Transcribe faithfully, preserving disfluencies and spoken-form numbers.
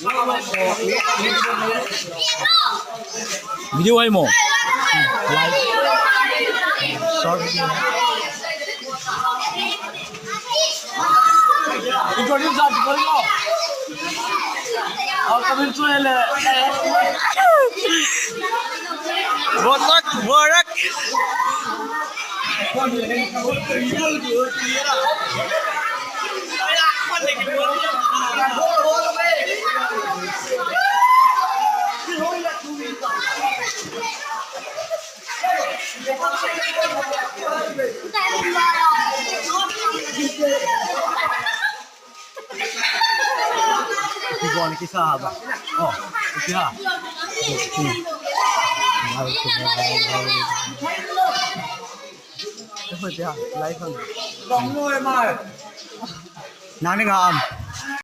Video hai mo. Live. Short video. Introduce jat kori lo. Aur kabhi chu hele. Vorak, vorak. Kibon kisa ba? Oh, kisa. Nang ni ngam.